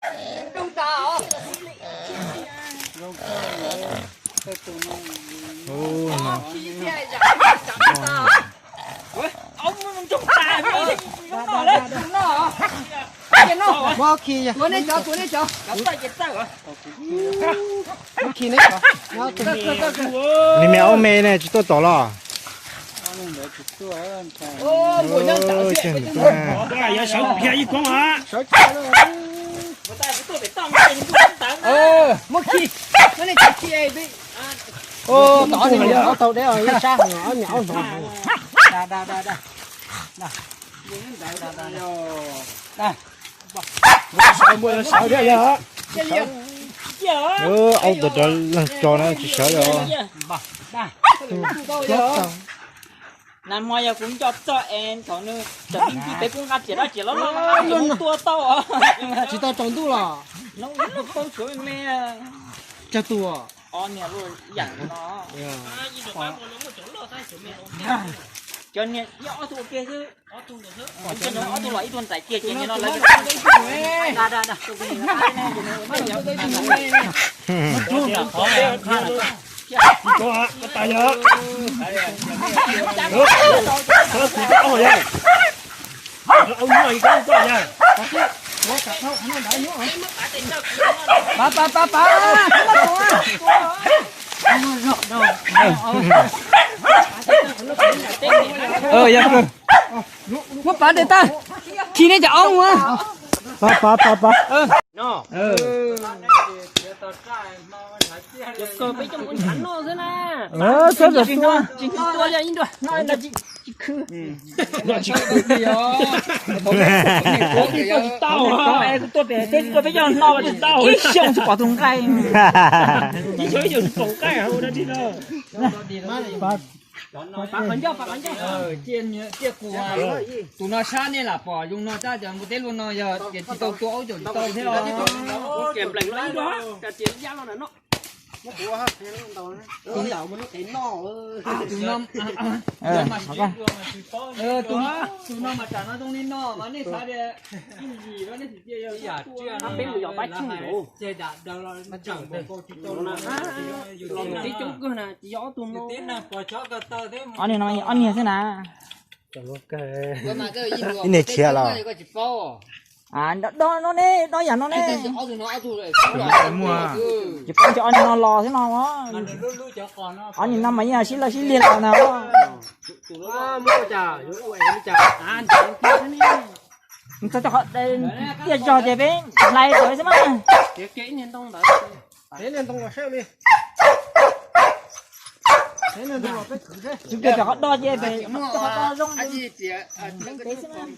Muab khi, muab khi neb cov. Nws me aub me ne tsis tuaj tom los? Yog sawv kiag ib koob a. Muab khi, muab nej cov khi. Tau deb, sab heev, ob niam aub hnov heev. Aub tau rov leeg tso na tsis sawv li. Nag hmo yog kuv nco txog es thaum nws tseem me ntsis peb kuj nqa riam dab riam los los tua tau. Tsis tau tsaus ntuj los? Paub suav me me. Tsawg tus? Ob niag luaj yam no. Cov niag nyob ob tug ua ke xwb. Ob tug los ib tug ntxais kiag ces no lawv. Pab, pab, pab, pab. Yog, muab pab de tag, khi nej cov aub ua. Pab, pab, pab, pab. Peb coj mus ntshav noj xwb na. Tsis noj, tsis noj, ib nrua noj tsis khwv. Tsis tau, tuaj pem teb tuaj peb coj noj tsis tau, ib xyoos tsis pom tus nqaij. Ib xyoos ib xyoos tsis pom nqaij hauv dab tsi no. Pab qhov ncauj, pab qhov ncauj. Tus no sab nej lam pom zoo no tab cov npua teb luaj no yog tias tsis tau tua aub caum tsis tau thiab os. Tus no, tus no mas tsam no zoo li no mas nej xav tias ib yim los nej xav tias yog ib yam tsiaj no peb mus yos pab tsheej nkaus. Ces dam daws los tseem npaum nkaus tsis tau los na. Yus tib coob kawg na, tsis yog ob tug no. Ob niag no ob niag xwb na. Ib niag khiav los. Dob no ne, dob yam no ne. Tsis paub nco ob niag no los xwb no. Ob niag no mas yeej sib lawj sib liag los na. Txog cov qhov tiaj zog ces peb hlais tawm xwb mas. Tsuas kiag cov qhov do ces peb, cov qhov do zoo. Peb xwb mas.